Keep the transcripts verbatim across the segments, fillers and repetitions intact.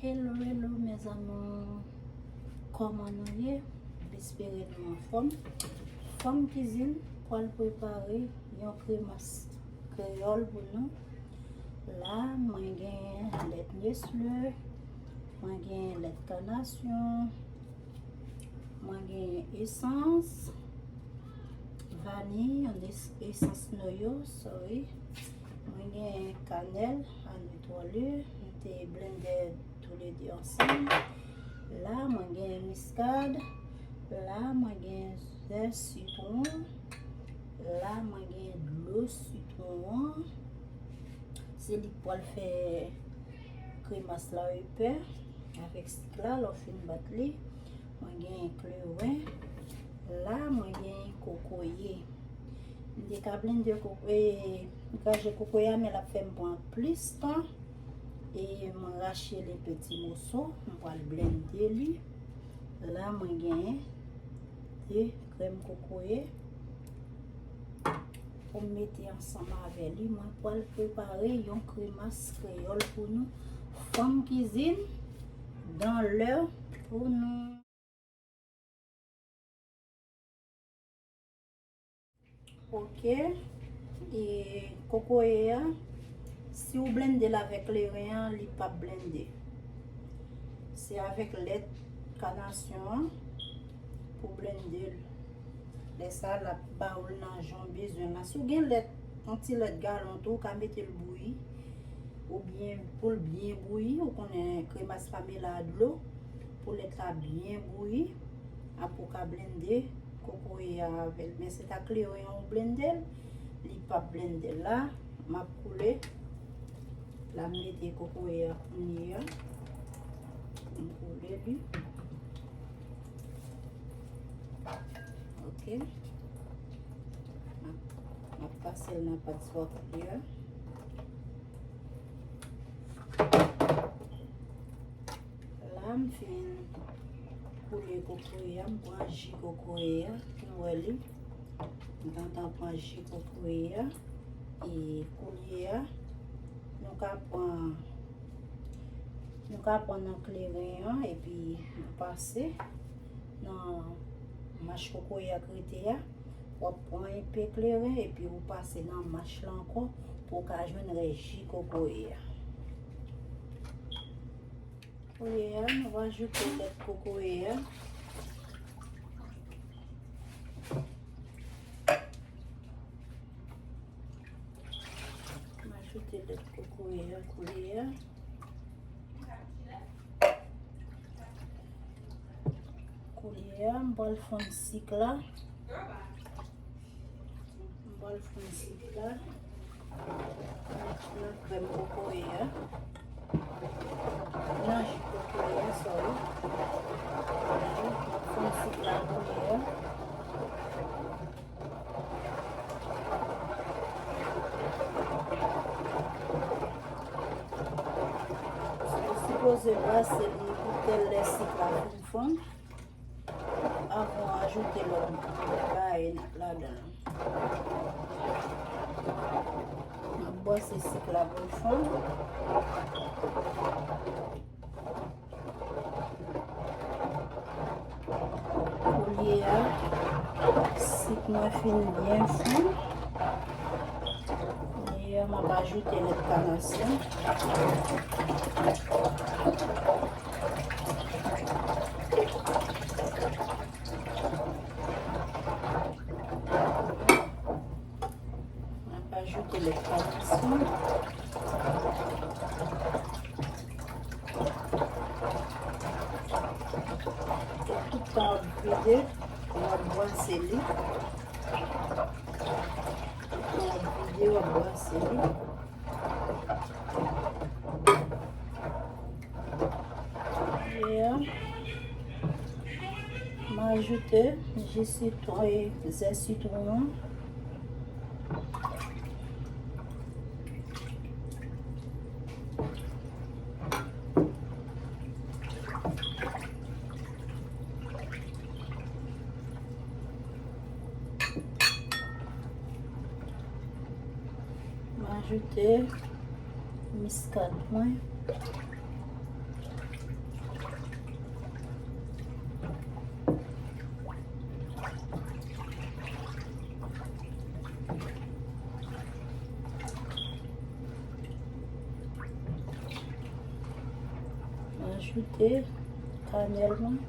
Hello, hello, mes amours. Kòman nou ye? M espere nou anfòm. Fanm kizin pral prepare yon kremas kreyòl pou nou. La, mwen gen lèt Nestlé, mwen gen lèt kanasyon, mwen gen esans vaniy, yon es-, esans noyo, sorry. Mwen gen kanèl a netwòle, m te blendè toulede ansanm. La, mwen gen miskad. La, mwen gen zès sitwon. La, mwen gen dlo sitwon an. Se li k pral fè kremas la epè avèk sik la, lè w fin bat li. Mwen gen kleren. La, mwen gen kokoye. M te ka blende koko-, e, graje kokoye a, men l ap fè m pran plis tan. E mwen rache li peti moso. M pral blende li. La, mwen gen de krèm kokoye pou m mete ansanm avè li. Mwen pral prepare yon kremas kreyòl pou nou. Fanm kizin dan lè pou nou. Ok. E kokoye a, si w blende l avèk kleren an, li p ap blende. Se avèk lèt kanasyon an pou blende l. Lè sa a, l ap ba w l nan jan w bezwen l la. Si w gen lèt, yon ti lèt galon tou, w ka mete l bouyi. Oubyen pou l byen bouyi, ou konnen kremas pa mele a dlo. Pou lèt la byen bouyi, apre w ka blende kokoye a avè l. Men se ta kleren an ou blende l, li p ap blende l la. M ap koule. La m mete kokoye a kounye a. M koule li. Ok. M ap, m ap pase l nan pat swa koulye a. La, m fin koule kokoye a, m pran ji kokoye a, nou wè li. M gentan pran ji kokoye a. E koulye a, nou ka pran, nou ka pran nan kleren an, epi nou pase nan mach kokoye a k rete a. W ap pran enpe kleren, epi ou pase nan mach la ankò, pou w ka jwenn rès ji kokoye a. Kounye a, nou va ajoute lèt kokoye a. M ajoute lèt kokoye a kounye a. Kounye a, m pral fonn sik la. M pral fonn sik la. Nan krèm kokoye a. Nan ji kokoye a, sorry. M ap fonn sik la kounye a. Ou sipoze brase li pou tèlè sik la fin fonn. Avan w ajoute lòt bagay ladan l. M ap brase sik la pou l fonn. Kounye a, sik mwen fin byen fonn. Kounye a, m ap ajoute lèt kanasyon. M ap ajoute lèt kanasyon. Tout tan w ap vide, w ap bwase li. Tout tan w ap vide, w ap bwase li. Kounye a, m ajoute ji sitwon e zès sitwon an. M ajoute miskad mwen. Ajoute kanèl mwen.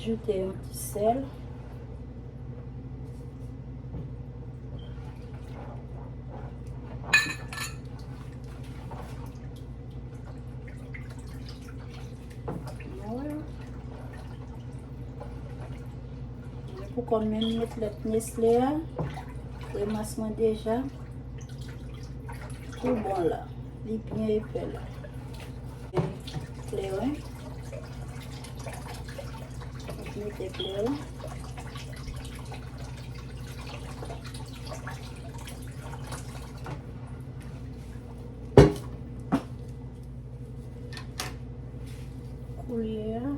Ajoute yon ti sèl. Wè. Pou kòm menm met lèt Nestlé a, kremas mwen deja tou bon la. Li byen epè la. Kleren. Mete kleren. Koulye a,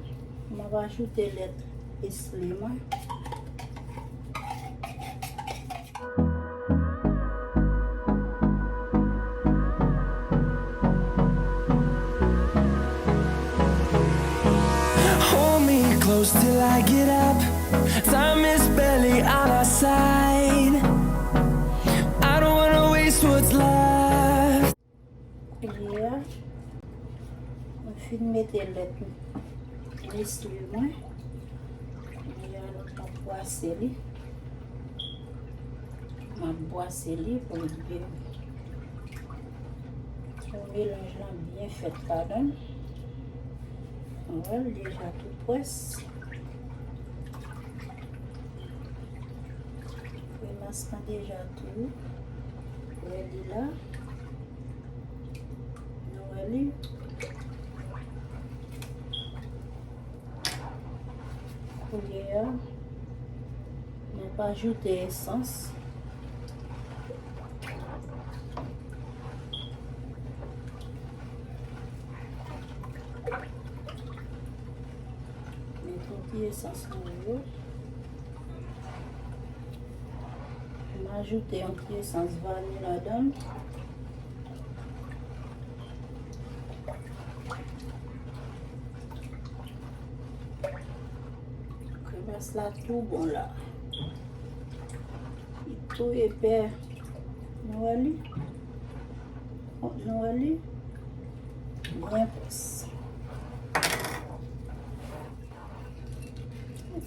m ap ajoute lèt Nestlé mwen. Hold me close till I get up. Time is barely on our side. I don't wanna waste what's left. Koulye a, mwen fin mete lèt Nestlé mwen. Koulye a, m ap bwase li. M ap bwase li pou l byen, pou melanj lan byen fèt ladan l. Ou wè l deja tou près. Kremas lan deja tou. Ou wè li la. Nou wè li. Koulye a, nou pa ajoute esans. Met yon ti esans nan yo. M ajoute yon ti esans vani ladan l. Kremas la tou bon la. Li tou epè. Nou wè li? Nou wè li? Byen plis.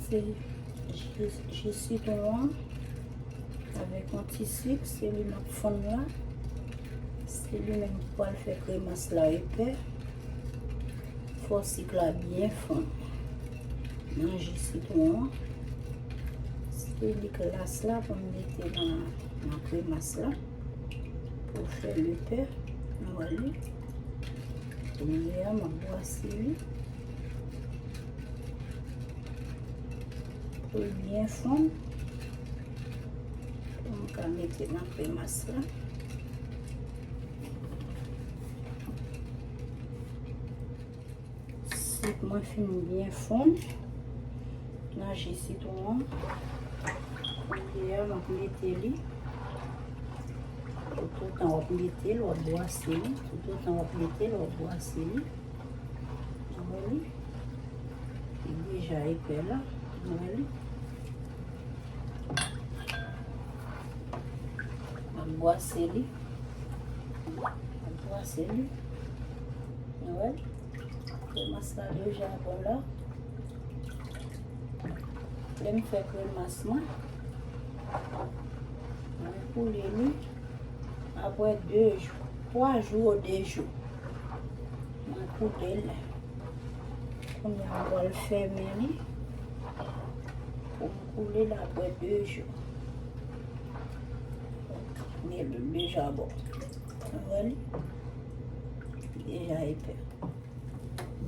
Se ji, ji sitwon an avèk yon ti sik, se li m ap fonn la. Se li menm ki pral fè kremas la epè. Fò sik la byen fonn nan ji sitwon an. Se li glas la pou m mete nan, nan kremas la pou fè l epè. Nou wè li. Kounye a, m ap bwase li. Pou l byen fonn. Pou m ka mete nan kremas la. Sik mwen fin byen fonn nan ji sitwon an. Kounye a, m ap mete li. Toutotan w ap mete l, w ap bwase li. Toutotan w ap mete l, w ap bwase li. Ou wè li? Li deja epè la. Ou wè li? M ap bwase li. M ap bwase li. Ou wè? Kremas la deja bon la. Lè m fè kremas mwen, mwen koule li apre de jou, twa jou ou de jou. Mwen koule l. Kounye a, m pral fèmen li pou m koule l apre de jou. Men li deja bon. Ou wè li? Li deja epè.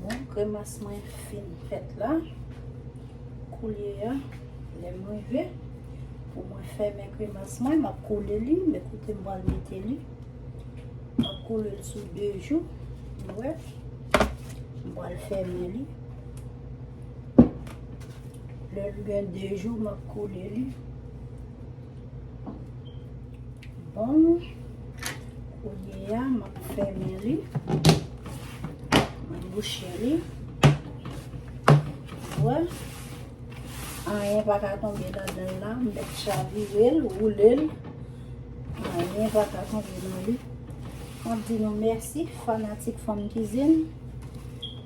Bon, kremas mwen fin fèt la. Koulye a, lè m rive, pou mwen fèmen kremas mwen, m ap koule li, men kote m pral mete li. M ap koule l sou de jou. Ou wè? M pral fèmen li. Lè l gen de jou, m ap koule li. Bon, kounye a, m ap fèmen li. M ap bouche li. Wè. Anyen pa ka tonbe ladan l la. M mèt chavire l, woule l. Anyen pa ka tonbe nan li. M ap di nou mèsi, fanatik Fanm Kizin.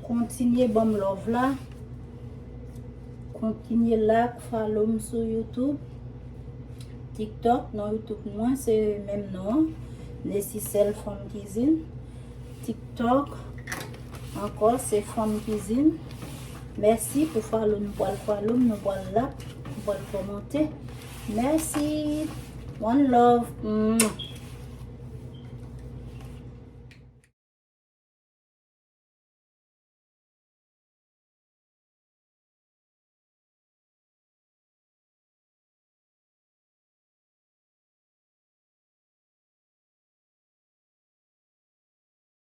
Kontinye ban m love la. Kontinye like, follow m sou YouTube. TikTok, non YouTube mwen, se menm non an. Nesisèl Fanm Kizin. TikTok, ankò, se Fanm Kizin. Mèsi pou follow nou pral follow m, nou pral like, nou pral kòmante. Mèsi. One love. Mwah.